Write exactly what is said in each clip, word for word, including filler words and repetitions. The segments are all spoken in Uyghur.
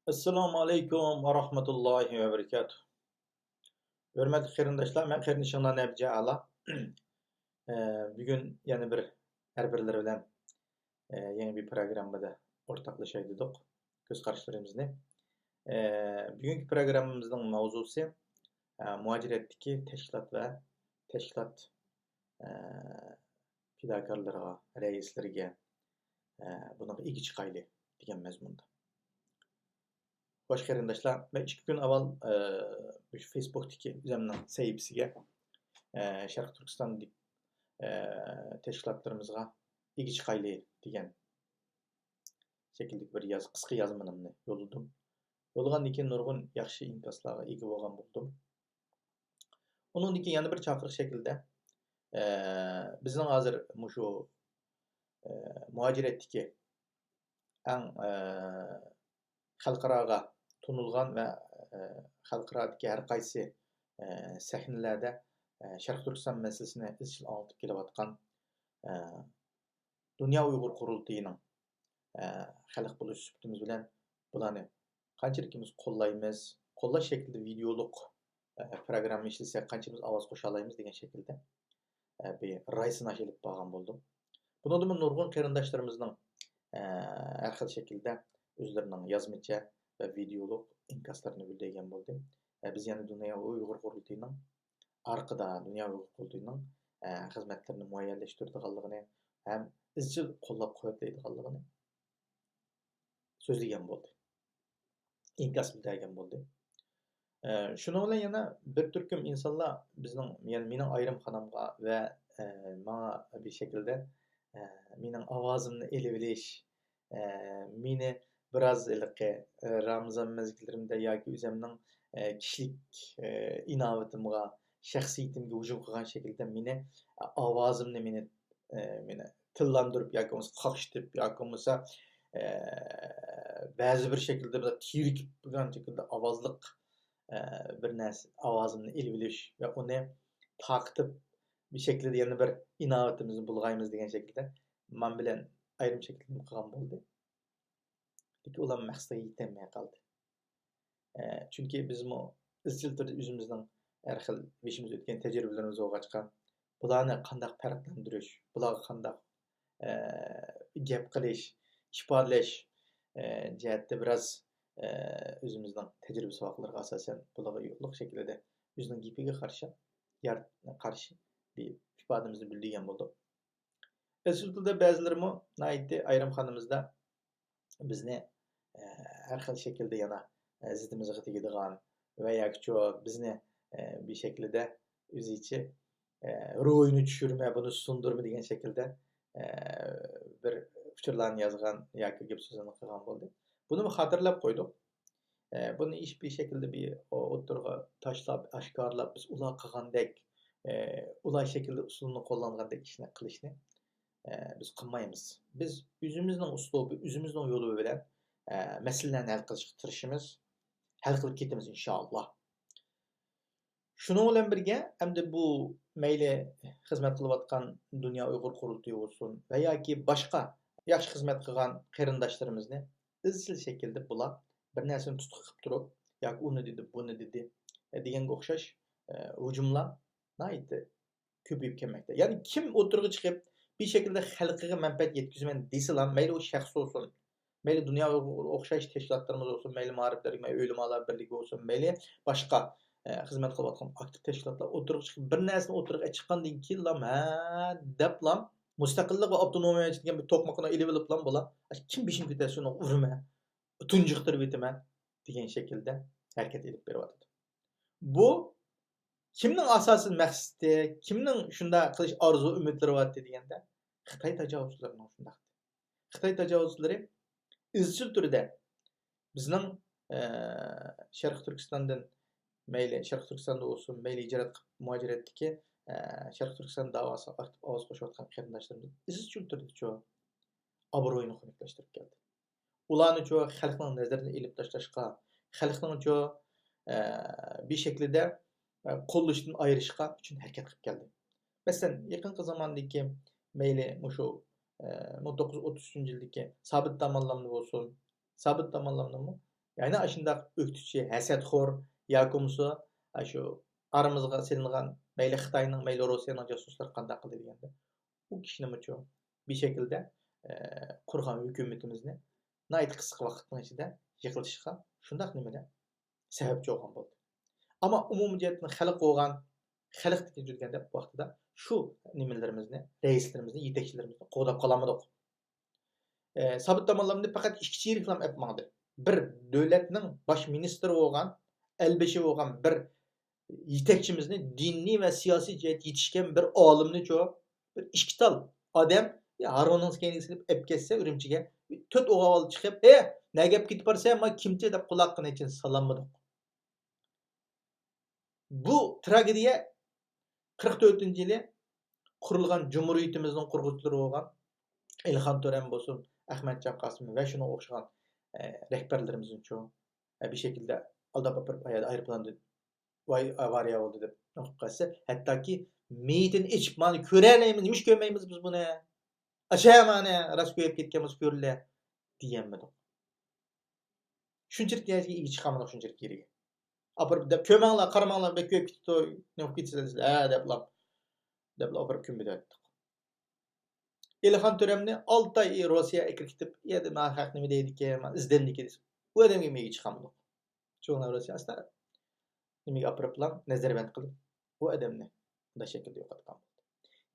ئەسسالامۇ ئەلەيكۇم ۋە رەھمەتۇللاھى ۋە بەرىكاتۇھ. ھۆرمەتلىك قېرىنداشلار، مەن قېرىندىشىڭلار نەبىجە ئالا. ئە، بۈگۈن يەنە بىر ھەر بىرلىرى بىلەن، ئە، يېڭى بىر پروگراممىدا ئورتاقلىشاي دېدۇق كۆز قاراشلىرىمىزنى. ئە، بۈگۈنكى پروگراممىمىزنىڭ ماۋزۇسى، ئە، مۇھاجىرەتتىكى تەشكىلات ۋە تەشكىلات، ئە، پىداكارلىرىغا، رەئىسلىرىگە، ئە، بۇنىڭغا ئىگە چىقايلى دېگەن مەزمۇندا. خوش قېرىنداشلار، مەن ئىككى كۈن ئاۋۋال، ئە، مۇشۇ فېيسبۇكتىكى ئۆزۈمنىڭ سەھىپىسىگە، ئە، شەرقىي تۈركىستاندىكى، ئە، تەشكىلاتلىرىمىزغا ئىگە چىقايلى دېگەن شەكىلدىكى بىر ياز-، قىسقا يازمىنىمنى يوللىدىم. يوللىغاندىن كېيىن نۇرغۇن ياخشى ئىنكاسلارغا ئىگە بولغان بولدۇم. ئۇنىڭدىن كېيىن يەنە بىر چاقىرىق شەكلىدە، ئە، بىزنىڭ ھازىر مۇشۇ، ئە، مۇھاجىرەتتىكى ئەڭ، ئە، خەلقئاراغا تونۇلغان ۋە، ئە، خەلقئارادىكى ھەر قايسى، ئە، سەھنىلەردە، ئە، شەرقىي تۈركىستان مەسىلىسىنى ئىزچىل ئاڭلىتىپ كېلىۋاتقان، ئە، دۇنيا ئۇيغۇر قۇرۇلتىيىنىڭ، ئە، خەلق بولۇش سۈپىتىمىز بىلەن بۇلارنى قانچىلىك بىز قوللايمىز، قوللاش شەكلىدە ۋىدېئولۇق، ئە، پروگرامما ئىشلىسەك قانچە بىز ئاۋاز قوشالايمىز دېگەن شەكىلدە، ئە، بىر راي سىناش ئېلىپ بارغان بولدۇم. بۇنىڭدىمۇ نۇرغۇن قېرىنداشلىرىمىزنىڭ، ئە، ھەر خىل شەكىلدە ئۆزلىرىنىڭ يازمىچە ۋە ۋىدېئولۇق ئىنكاسلىرىنى بىلدۈرگەن بولدى. ئە، بىز يەنە دۇنيا ئۇيغۇر قۇرۇلتىيىنىڭ ئارقىدا دۇنيا ئۇيغۇر قۇرۇلتىيىنىڭ، ئە، خىزمەتلىرىنى مۇئەييەنلەشتۈرىدىغانلىقىنى ھەم ئىزچىل قوللاپ قۇۋۋەتلەيدىغانلىقىنى سۆزلىگەن بولدى. ئىنكاس بىلدۈرگەن بولدى. ئە، شۇنىڭ بىلەن يەنە بىر تۈركۈم ئىنسانلار بىزنىڭ، يەنى مېنىڭ ئايرىم خانامغا ۋە، ئە، ماڭا بىر شەكىلدە، ئە، مېنىڭ ئاۋازىمنى ئېلىۋېلىش، ئە، مېنى بىراز ھېلىقى، ئە، رامىزان مەزگىللىرىمدە ياكى ئۆزۈمنىڭ، ئە، كىشىلىك، ئە، ئىناۋىتىمغا، شەخسىيىتىمگە ھۇجۇم قىلغان شەكىلدە مېنى، ئاۋازىمنى مېنى، ئە، مېنى تىللاندۇرۇپ ياكى بولمىسا قاقشىتىپ ياكى بولمىسا، ئە، بەزى بىر شەكىلدە بىر تېرىكىپ قويغان شەكىلدە ئاۋازلىق، ئە، بىر نەرسە، ئاۋازىمنى ئېلىۋېلىش ۋە ئۇنى تارقىتىپ، بىر شەكىلدە يەنە بىر ئىناۋىتىمىزنى بۇلغايمىز دېگەن شەكىلدە مەن بىلەن ئايرىم شەكىلدە نېمە قىلغان بولدى. لېكىن ئۇلار مەقسىتىگە يېتەلمەي قالدى. ئە، چۈنكى بىزمۇ ئىزچىل تۈردە ئۆزىمىزنىڭ ھەر خىل بېشىمىزدىن ئۆتكەن تەجرىبىلىرىمىز بولغاچقا، بۇلارنى قانداق پەرقلەندۈرۈش، بۇلارغا قانداق، ئە، گەپ قىلىش، ئىپادىلەش، ئە، جەھەتتە بىراز، ئە، ئۆزىمىزنىڭ تەجرىبە ساۋاقلىرىغا ئاساسەن بۇلارغا يوللۇق شەكىلدە ئۆزىنىڭ گېپىگە قارشى، يار-، قارشى بىر ئىپادىمىزنى بىلدۈرگەن بولدۇق. ئەسلىدە بەزىلىرىمۇ ناھايىتى ئايرىم خانىمىزدا بىزنى، ئە، ھەر خىل شەكىلدە يەنە، ئە، زىتىمىزغا تېگىدىغان ۋە ياكىچۇ بىزنى، ئە، بىر شەكىلدە ئۆزىچە، ئە، روھىنى چۈشۈرمە، بۇنى سۇندۇرما دېگەن شەكىلدە، ئە، بىر ئۇچۇرلارنى يازغان ياكى گەپ سۆزلەرنى قىلغان بولدى. بۇنىمۇ خاتىرىلەپ قويدۇق. ئە، بۇنى ھېچبىر شەكىلدە بىر ئوتتۇرىغا تاشلاپ، ئاشكارىلاپ، بىز ئۇلار قىلغاندەك، ئە، ئۇلار شەكىلدە ئۇسۇلنى قوللانغاندەك ئىشنى قىلىشنى، ئە، بىز قىلمايمىز. بىز ئۆزىمىزنىڭ ئۇسلۇبى، ئۆزىمىزنىڭ يولى بىلەن، ئە، مەسىلىلەرنى ھەل قىلىشقا تىرىشىمىز. ھەل قىلىپ كېتىمىز، ئىنشائاللا. شۇنىڭ بىلەن بىرگە، ئەمدى بۇ مەيلى خىزمەت قىلىۋاتقان دۇنيا ئۇيغۇر قۇرۇلتىيى بولسۇن ۋە ياكى باشقا ياخشى خىزمەت قىلغان قېرىنداشلىرىمىزنى ئىزچىل شەكىلدە بۇلار بىر نەرسىنى تۇتقا قىلىپ تۇرۇپ، ياكى ئۇنى دېدى، بۇنى دېدى، ئە، دېگەنگە ئوخشاش، ئە، ھۇجۇملار ناھايىتى كۆپىيىپ كەلمەكتە. يەنى كىم ئوتتۇرىغا چىقىپ، بىر شەكىلدە خەلقىگە مەنپەئەت يەتكۈزىمەن دېسىلا، مەيلى ئۇ شەخس بولسۇن، مەيلى دۇنيا ئوخشاش تەشكىلاتلىرىمىز بولسۇن، مەيلى مائارىپ بىرلىكى، مەيلى ئۆلىمالار بىرلىكى بولسۇن، مەيلى باشقا، ئە، خىزمەت قىلىۋاتقان ئاكتىپ تەشكىلاتلار ئوتتۇرىغا چىقىپ، بىر نەرسىنى ئوتتۇرىغا چىققاندىن كېيىنلا، ھە دەپلا، مۇستەقىللىق ۋە ئاپتونومىيە دېگەن بىر توقماقنى ئېلىۋېلىپلا، بۇلار، كىم بېشىنى كۆتەرسە، شۇنىڭغا ئۇرىمەن، تۇنجۇقتۇرۇۋېتىمەن دېگەن شەكىلدە ھەرىكەت ئېلىپ بېرىۋاتىدۇ. بۇ كىمنىڭ ئاساسىي مەقسىتى، كىمنىڭ شۇنداق قىلىش ئارزۇ ئۈمىدلىرى بارتى دېگەندە، خىتاي تاجاۋۇزچىلىرىنىڭ شۇنداق. خىتاي تاجاۋۇزچىلىرى ئىزچىل تۈردە بىزنىڭ، ئە، شەرقىي تۈركىستاندىن، مەيلى شەرقىي تۈركىستاندا بولسۇن، مەيلى ھىجرەت قىلىپ مۇھاجىرەتتىكى، ئە، شەرقىي تۈركىستان داۋاسىغا ئاكتىپ ئاۋاز قوشۇۋاتقان قېرىنداشلىرىمىز ئىزچىل تۈردە شۇ ئابرۇيىنى خۇنۈكلەشتۈرۈپ كەلدى. ئۇلارنىچۇ خەلقنىڭ نەزىرىدىن ئېلىپ تاشلاشقا، خەلقنىڭچۇ، ئە، بىر شەكلىدە، ئە، قوللىشىدىن ئايرىشقا ئۈچۈن ھەرىكەت قىلىپ كەلدى. مەسىلەن، يېقىنقى زاماندىكى مەيلى مۇشۇ، ئە، مىڭ توققۇز يۈز ئوتتۇز ئۈچىنچى يىلدىكى سابىت داموللامنى بولسۇن، سابىت داموللامنىمۇ يەنى ئاشۇنداق ئۆكتىچى، ھەسەتخور ياكى بولمىسا ئاشۇ ئارىمىزغا سېلىنغان مەيلى خىتاينىڭ، مەيلى روسىيەنىڭ جاسۇسلىرى قانداق قىلدى دېگەندە، ئۇ كىشىنىمۇچۇ بىر شەكىلدە، ئە، قۇرغان ھۆكۈمىتىمىزنى ناھايىتى قىسقا ۋاقىتنىڭ ئىچىدە يىقىتىشقا شۇنداق نېمىدە سەۋەبچى بولغان بولدى. ئەمما ئومۇمىي جەھەتتىن خەلق بولغان، خەلقتىكى جۈرگەندە ۋاقتىدا شۇ نېمىلىرىمىزنى، رەئىسلىرىمىزنى، يېتەكچىلىرىمىزنى قوغداپ قالالمىدۇق. ئە، سابىت تاماللامنى پەقەت ئىككى چېرىكلام ئەپ ماڭدى. بىر دۆلەتنىڭ باش مىنىستىرى بولغان، ئەلبېشى بولغان بىر يېتەكچىمىزنى، دىنىي ۋە سىياسىي جەھەتتە يېتىشكەن بىر ئالىمنىچۇ، بىر ئىككى تال ئادەم، يا، ھارۋىنىڭ كەينىگە سېلىپ ئەپ كەتسە ئۈرۈمچىگە، تۆت ئوغۇل بالا چىقىپ، «ھە، نەگە ئەپ كېتىپ بارسەن، ما كىمچى؟» دەپ قۇلاققا نەچچىنى سالالمىدۇق. بۇ تراگېدىيە قىرىق تۆتىنچى يىلى قۇرۇلغان جۇمھۇرىيىتىمىزنىڭ قۇرغۇچىلىرى بولغان ئېلىخان تۆرەم بولسۇن، ئەخمەتجان قاسىم ۋە شۇنىڭغا ئوخشىغان، ئە، رەھبەرلىرىمىزنىچۇ، ئە، بىر شەكىلدە ئالداپ ئاپىرىپ، ئايروپىلاندىن ۋاي، ئاۋارىيە بولدى دەپ قىلىپ قالسا، ھەتتاكى مېيىتىنى ئېچىپ، مانا كۆرەلەيمىز، نېمىش كۆرمەيمىز بىز بۇنى؟ ئاچە مانا، راست كۆيۈپ كەتكەن بولسا كۆرىلە، دېيەلمىدۇق. شۇنچىلىك دەرىجىگە ئىگە چىقالمىدۇق، شۇنچىلىك يېرىگە. ئاپىرىپ دەپ، «كۆرمەڭلار، قارىماڭلار، بەك كۆيۈپ كېتىپتۇ، نېمە قىلىپ كېتىسىلەر سىلەر، ھە» دەپلا، دەپلا ئاپىرىپ كۆمۈۋەتتۇق. ئېلىخان تۆرەمنى ئالتە ئاي روسىيە ئەكىرىپ كېتىپ، «ئۇ يەردە مانا خەق نېمە دەيدىكەن، مانا ئىزدەمدىكەن» دېسە، ئۇ ئادەمگە ئىگە چىقالمىدۇق. چوڭ روسىيە ئاستا نېمىگە ئاپىرىپلا نەزەربەند قىلىپ، بۇ ئادەمنى مۇنداق شەكىلدە يوقاتقان بولدى.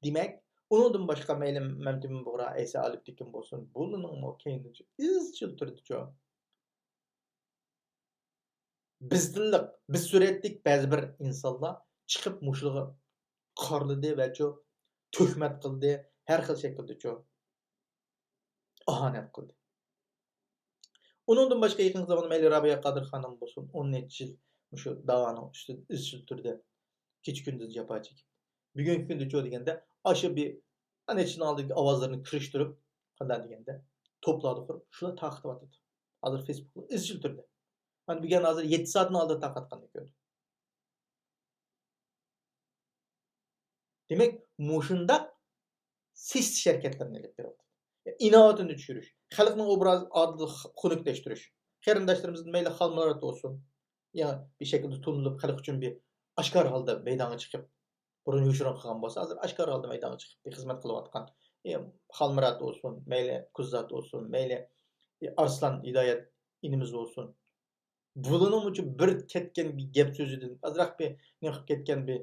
دېمەك، ئۇنىڭدىن باشقا مەيلى مەمتىمىن بۇغرا، ئەيسا ئالىپتېكىن بولسۇن، بۇلارنىڭمۇ كەينىدىنچۇ ئىزچىل تۈردىچۇ بىز تىللىق، بىز سۈرەتلىك بەزى بىر ئىنسانلار چىقىپ مۇشۇلارغا قارىلىدى ۋەچۇ تۆھمەت قىلدى، ھەر خىل شەكىلدىچۇ ئاھانەت قىلدى. ئۇنىڭدىن باشقا يېقىنقى زاماندا مەيلى رابىيە قادىر خانىم بولسۇن، ئون نەچچە يىل مۇشۇ داۋانىڭ ئۈستىدە ئىزچىل تۈردە كېچە-كۈندۈز جاپا چېكىپ، بۈگۈنكى كۈندىچۇ دېگەندە، ئاشۇ بىر نەچچە يىلنىڭ ئالدىدىكى ئاۋازلىرىنى كىرىشتۈرۈپ، قانداق دېگەندە، توپلاردا قۇرۇپ، شۇلار تارقىتىۋاتىدۇ. ھازىر فېيسبۇكتا ئىزچىل تۈردە. مانا بۈگۈن ھازىر يەتتە سائەتنىڭ ئالدىدا تارقاتقاننى كۆردۈم. دېمەك، مۇشۇنداق سېسىتىش ھەرىكەتلىرىنى ئېلىپ بېرىۋاتىدۇ. ئىناۋىتىنى چۈشۈرۈش، خەلقنىڭ ئوبرازى ئالدىدا خۇنۈكلەشتۈرۈش، قېرىنداشلىرىمىزنى مەيلى خالمۇرات بولسۇن، يا بىر شەكىلدە تونۇلۇپ، خەلق ئۈچۈن بىر ئاشكارا ھالدا مەيدانغا چىقىپ، بۇرۇن يوشۇرۇن قىلغان بولسا، ھازىر ئاشكارا ھالدا مەيدانغا چىقىپ بىر خىزمەت قىلىۋاتقان، ئى، خالمۇرات بولسۇن، مەيلى كۇززات بولسۇن، مەيلى، ئى، ئارسلان ھىدايەت ئىنىمىز بولسۇن. بۇلارنىڭ مۇشۇ بىر كەتكەن بىر گەپ سۆزىدىن، ئازراق بىر نېمە قىلىپ كەتكەن بىر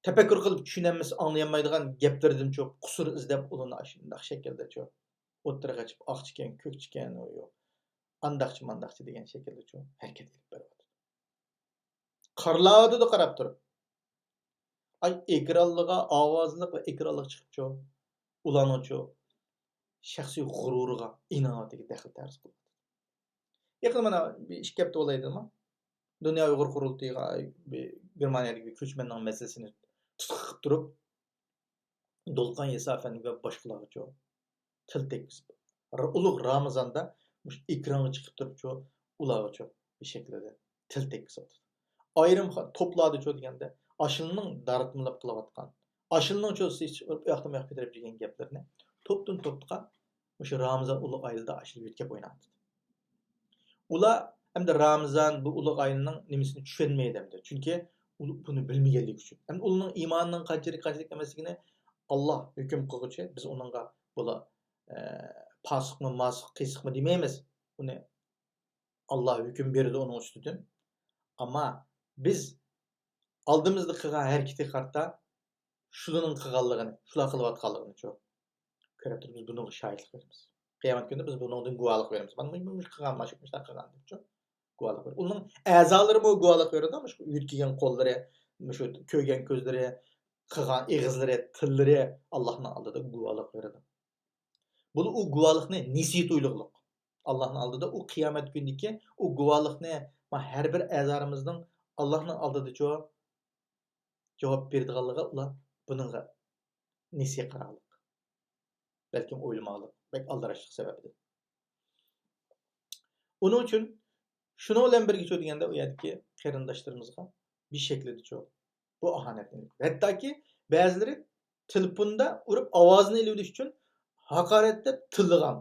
تەپەككۇر قىلىپ چۈشىنەلمىسە، ئاڭلىيالمايدىغان گەپلىرىدىنچۇ قۇسۇر ئىزدەپ، ئۇلارنى ئاشۇنداق شەكىلدىچۇ ئوتتۇرىغا چىقىپ، ئاقچىكەن، كۆكچىكەن، ئۇ يوق، ئانداقچە مانداقچە دېگەن شەكىلدىچۇ ھەرىكەت ئېلىپ بېرىۋاتىدۇ. قارىلاۋاتىدۇ قاراپ تۇرۇپ. ئاي، ئېكرانلىقى ئاۋازلىق ۋە ئېكرانلىق چىقىپچۇ، ئۇلارنىڭچۇ شەخسىي غۇرۇرىغا، ئىناۋىتىگە دەخلى تەرۇز قىلىۋاتىدۇ. يېقىندا مانا بىر ئىككى ھەپتە بولايدىما، دۇنيا ئۇيغۇر قۇرۇلتىيىغا بىر گېرمانىيەدىكى بىر كۆچمەننىڭ مەسىلىسىنى تۇتقا قىلىپ تۇرۇپ، دولقۇن ئىسا ئەپەندى ۋە باشقىلارغىچۇ تىل تەگكۈزۈپ، ر-، ئۇلۇغ رامىزاندا مۇشۇ ئېكرانغا چىقىپ تۇرۇپچۇ، ئۇلارغىچۇ بىر شەكىلدە تىل تەگكۈزۈۋاتىدۇ. ئايرىم خا-، توپلاردىچۇ دېگەندە، ئاشۇنىڭ دارىتمىلىپ قىلىۋاتقان، ئاشۇنىڭچۇ سېسىتىش ئۇرۇپ، ئۇ ياقتىن بۇ ياققا كۆتۈرۈپ يۈرگەن گەپلىرىنى توپتىن توپقا مۇشۇ رامىزان ئۇلۇغ ئايلىرىدا ئاشۇ يۆتكەپ ئويناۋاتىدۇ. ئۇلار ئەمدى رامىزان، بۇ ئۇلۇغ ئاينىڭ نېمىسىنى چۈشەنمەيدۇ ئەمدى. چۈنكى ئۇ بۇنى بىلمىگەنلىكى ئۈچۈن. ئەمدى ئۇلارنىڭ ئىمانىنىڭ قانچىلىك، قانچىلىك ئەمەسلىكىنى ئاللا ھۆكۈم قىلغۇچى، بىز ئۇنىڭغا بۇلار، ئە، پاسىقمۇ، ماسىق، قىيسىقمۇ دېمەيمىز. ئۇنى ئاللا ھۆكۈم بېرىدۇ ئۇنىڭ ئۈستىدىن. ئەمما بىز ئالدىمىزدا قىلغان ھەرىكىتىگە قارىتا شۇلارنىڭ قىلغانلىقىنى، شۇلار قىلىۋاتقانلىقىنىچۇ كۆرۈپ تۇرۇپ، بىز بۇنىڭغا شاھىتلىق بېرىمىز. قىيامەت كۈنىدە بىز بۇنىڭدىن گۇۋاھلىق بېرىمىز. مانا مۇ-، مۇ-، مۇشۇ قىلغان، مانا شۇ، مۇشۇنداق قىلغان دەپچۇ گۇۋاھلىق بېرىمىز. ئۇنىڭ ئەزالىرىمۇ گۇۋاھلىق بېرىدۇ، مۇشۇ يۆتكىگەن قوللىرى، مۇشۇ كۆرگەن كۆزلىرى، قىلغان ئېغىزلىرى، تىللىرى ئاللانىڭ ئالدىدا گۇۋاھلىق بېرىدۇ. بۇ، ئۇ گۇۋاھلىقنى نېسى تۇيۇلغۇلۇق. ئاللانىڭ ئالدىدا ئۇ قىيامەت كۈنىدىكى ئۇ گۇۋاھلىقنى، ما، ھەر بىر ئەزالىرىمىزنىڭ ئاللانىڭ ئالدىدىچۇ جاۋاب بېرىدىغانلىقىغا ئۇلار بۇنىڭغا نېسى قاراڭلىق. بەلكىم ئويلىماڭلىق. بەك ئالدىراشلىق سەۋەبىدىن. ئۇنىڭ ئۈچۈن شۇنىڭ بىلەن بىرگىچۇ دېگەندە ئۇ يەردىكى قېرىنداشلىرىمىزغا بىر شەكىلدىچۇ بۇ ئاھانەتنى ئېلىپ، ھەتتاكى بەزىلىرى تېلېفوندا ئۇرۇپ ئاۋازىنى ئېلىۋېلىش ئۈچۈن ھاقارەتلەپ تىللىغان،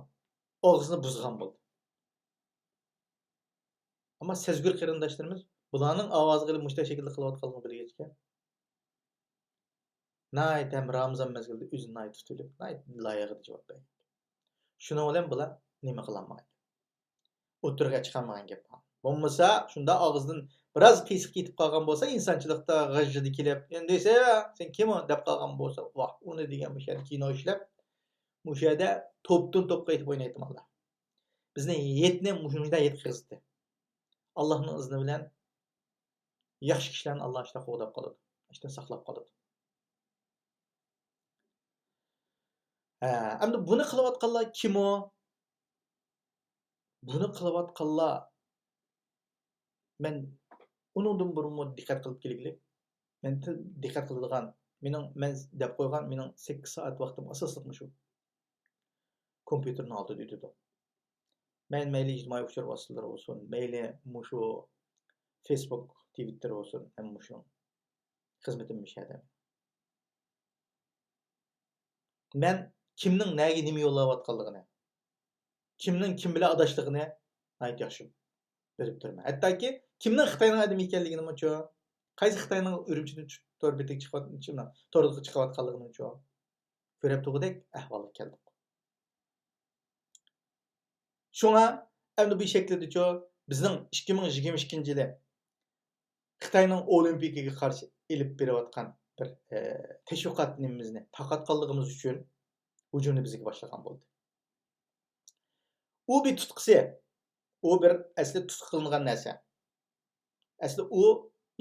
ئاغزىنى بۇزغان بولدى. ئەمما سەزگۈر قېرىنداشلىرىمىز بۇلارنىڭ ئاۋازىغا ئېلىپ مۇشۇنداق شەكىلدە قىلىۋاتقانلىقىنى بىلگەچكە، ناھايىتى ھەم رامىزان مەزگىلىدە ئۆزىنى ناھايىتى تۇتۇۋېلىپ، ناھايىتى لايىقىدا جاۋاب بەرگەن. شۇنىڭ بىلەن بۇلار نېمە قىلالمىغان گەپ. ئوتتۇرىغا چىقالمىغان گەپ. بولمىسا، شۇنداق ئاغزىدىن بىراز قىيسىق كېتىپ قالغان بولسا، ئىنسانچىلىقتا غىژژىدە كېلىپ، «ئەمدى سەن، سەن كىم ئۇ؟» دەپ قالغان بولسا، ۋاھ، ئۇنى دېگەن مۇشۇ يەردە كىنو ئىشلەپ، مۇشۇ يەردە توپتىن توپقا ئېتىپ ئوينايتتىم ئاللا. بىزنى ھېيتنى مۇشۇنداق ھېيت قىلغۇزدى. ئاللانىڭ ئىزنى بىلەن ياخشى كىشىلەرنى ئاللا ئىشتا قوغداپ قالىدۇ، ئىشتا ساقلاپ قالىدۇ. ھە، ئەمدى بۇنى قىلىۋاتقانلار كىمۇ؟ بۇنى قىلىۋاتقانلار، مەن ئۇنىڭدىن بۇرۇنمۇ دىققەت قىلىپ كەلگىلى، مەن تىل-، دىققەت قىلىدىغان، مېنىڭ، مەن دەپ قويغان مېنىڭ سەككىز سائەت ۋاقتىم ئاساسلىق مۇشۇ كومپيۇتېرنىڭ ئالدىدا ئۆتىدۇ. مەن مەيلى ئىجتىمائىي ئۇچۇر ۋاسىتىلىرى بولسۇن، مەيلى مۇشۇ فېيسبۇك، تىۋىتتېر بولسۇن، ھەم مۇشۇ خىزمىتىم مۇشۇ يەردە. مەن كىمنىڭ نەگە نېمە يوللاۋاتقانلىقىنى، كىمنىڭ كىم بىلەن ئاداشلىقىنى ناھايىتى ياخشى بىلىپ تۇرىمەن. ھەتتاكى كىمنىڭ خىتاينىڭ ئادىمى ئىكەنلىكىنىمۇچۇ، قايسى خىتاينىڭ ئۈرۈمچىدىن چۈشۈپ تور بېتىگە چىقىۋات-، توردىكى چىقىۋاتقانلىقىنىمۇچۇ كۆرۈپ تۇرغۇدەك ئەھۋالغا كەلدۇق. شۇڭا ئەمدى بۇ شەكىلدىچۇ، بىزنىڭ ئىككى مىڭ يىگىرمە ئىككىنچى يىلى خىتاينىڭ ئولىمپىكىگە قارشى ئېلىپ بېرىۋاتقان بىر، ئە، تەشۋىقات نېمىمىزنى تارقاتقانلىقىمىز ئۈچۈن ھۇجۇمنى بىزگە باشلىغان بولدى. ئۇ بىر تۇتقىسى، ئۇ بىر ئەسلى تۇتقا قىلىنغان نەرسە. ئەسلى ئۇ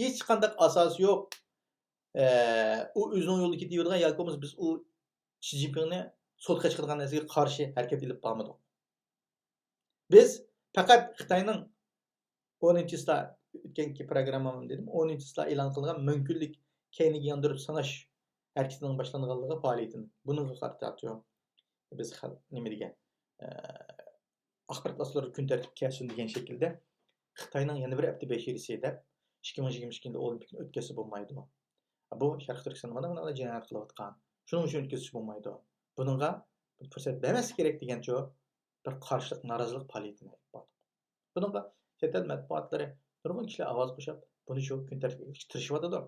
ھېچقانداق ئاساسى يوق. ئە، ئۇ ئۆزىنىڭ يولىدا كېتىۋېرىدىغان ياكى بولمىسا بىز ئۇ شى جىنپىڭنى سوتقا چىقىرىدىغان نەرسىگە قارشى ھەرىكەت ئېلىپ بارمىدۇق. بىز پەقەت خىتاينىڭ ئونىنچى چىسلا، ئۆتكەنكى پروگراممامدا دېدىم، ئونىنچى چىسلا ئېلان قىلغان مىڭ كۈنلۈك كەينىگە ياندۇرۇپ ساناش ھەرىكىتىنىڭ باشلانغانلىقى پائالىيىتىنى، بۇنىڭغا قارىتا نېمە دېگەن، ئاخبارات ۋاسىتىلىرىدا كۈن تەرتىپكە كەلسۇن دېگەن شەكىلدە خىتاينىڭ يەنە بىر ھەپتە بەشىرىسى دەپ، ئىككى مىڭ يىگىرمە ئىككىنچى يىلدا ئولىمپىكنى ئۆتكۈزسە بولمايدۇ. بۇ شەرقىي تۈركىستاندا مانا مۇنداق جىنايەت قىلىۋاتقان. شۇنىڭ ئۈچۈن ئۆتكۈزسە بولمايدۇ. بۇنىڭغا پۇرسەت بەرمەسلىك كېرەك دېگەنچۇ بىر قارشىلىق، نارازىلىق پائالىيىتىنى ئېلىپ باردۇق. بۇنىڭغا چەت ئەل مەتبۇئاتلىرى نۇرغۇن كىشىلەر ئاۋاز قوشۇپ، بۇنى شۇ كۈن تەرتىپكە ئېلىشقا تىرىشىۋاتىدۇ.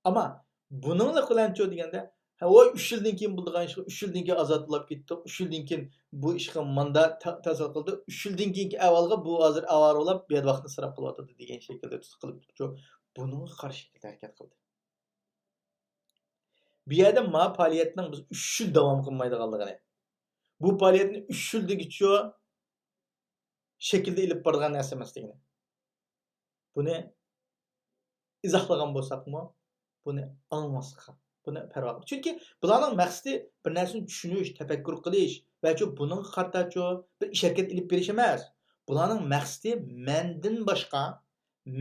ئەمما بۇنىڭلىق بىلەنچۇ دېگەندە، ھە، ۋاي، ئۈچ يىلدىن كېيىن بولىدىغان ئىش، ئۈچ يىلدىن كېيىن ئازاد بولاپ كېتىپتۇ، ئۈچ يىلدىن كېيىن بۇ ئىشقا ماندا تا-، تەسىر قىلدى، ئۈچ يىلدىن كېيىنكى ئەھۋالغا بۇ ھازىر ئاۋارە بولاپ، بۇ يەردە ۋاقتىنى ئىسراپ قىلىۋاتىدۇ دېگەن شەكىلدە تۇتۇق قىلىپ تۇرۇپچۇ، بۇنىڭغا قارشى شەكىلدە ھەرىكەت قىلدى. بۇ يەردە ما پائالىيەتنىڭ بىز ئۈچ يىل داۋام قىلمايدىغانلىقىنى، بۇ پائالىيەتنى ئۈچ يىلدىكىچۇ شەكىلدە ئېلىپ بارىدىغان نەرسە ئەمەسلىكىنى، بۇنى ئىزاھلىغان بولساقمۇ، بۇنى ئاڭلىماسلىققا، بۇنى پەرۋا قىلمايدۇ. چۈنكى بۇلارنىڭ مەقسىتى بىر نەرسىنى چۈشىنىش، تەپەككۇر قىلىش ۋەچۇ بۇنىڭغا قارىتاچۇ بىر ئىش ھەرىكەت ئېلىپ بېرىش ئەمەس. بۇلارنىڭ مەقسىتى مەندىن باشقا،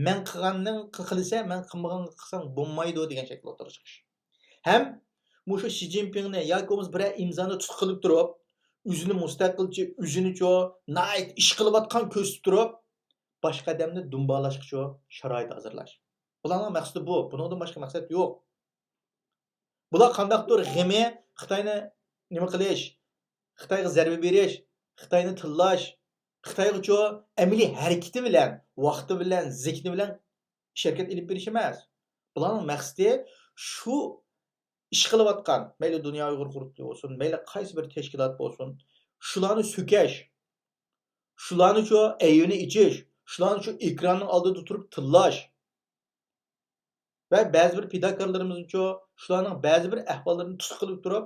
مەن قىلغاننى قىلسا، مەن قىلمىغاننى قىلساڭ بولمايدۇ دېگەن شەكىلدە ئوتتۇرىغا چىقىش. ھەم مۇشۇ شى جىنپىڭنى ياكى بولمىسا بىرەر ئىمزانى تۇتقا قىلىپ تۇرۇپ، ئۆزىنى مۇستەقىلچى، ئۆزىنىچۇ ناھايىتى ئىش قىلىۋاتقان كۆرسىتىپ تۇرۇپ، باشقا ئادەمنى دۇمبالاشقىچۇ شارائىت ھازىرلاش. بۇلارنىڭ مەقسىتى بۇ. بۇنىڭدىن باشقا مەقسەت يوق. بۇلار قانداقتۇر غېمى خىتاينى نېمە قىلىش، خىتايغا زەربە بېرىش، خىتاينى تىللاش، خىتايغىچۇ ئەمەلىي ھەرىكىتى بىلەن، ۋاقتى بىلەن، زېھنى بىلەن ئىش ھەرىكەت ئېلىپ بېرىش ئەمەس. بۇلارنىڭ مەقسىتى شۇ ئىش قىلىۋاتقان، مەيلى دۇنيا ئۇيغۇر قۇرۇلتىيى بولسۇن، مەيلى قايسى بىر تەشكىلات بولسۇن، شۇلارنى سۆكەش، شۇلارنىچۇ ئەيىبىنى ئېچىش، شۇلارنىچۇ ئېكراننىڭ ئالدىدا تۇرۇپ تىللاش ۋە بەزى بىر پىداكارلىرىمىزنىچۇ شۇلارنىڭ بەزى بىر ئەھۋاللىرىنى تۇتقا قىلىپ تۇرۇپ،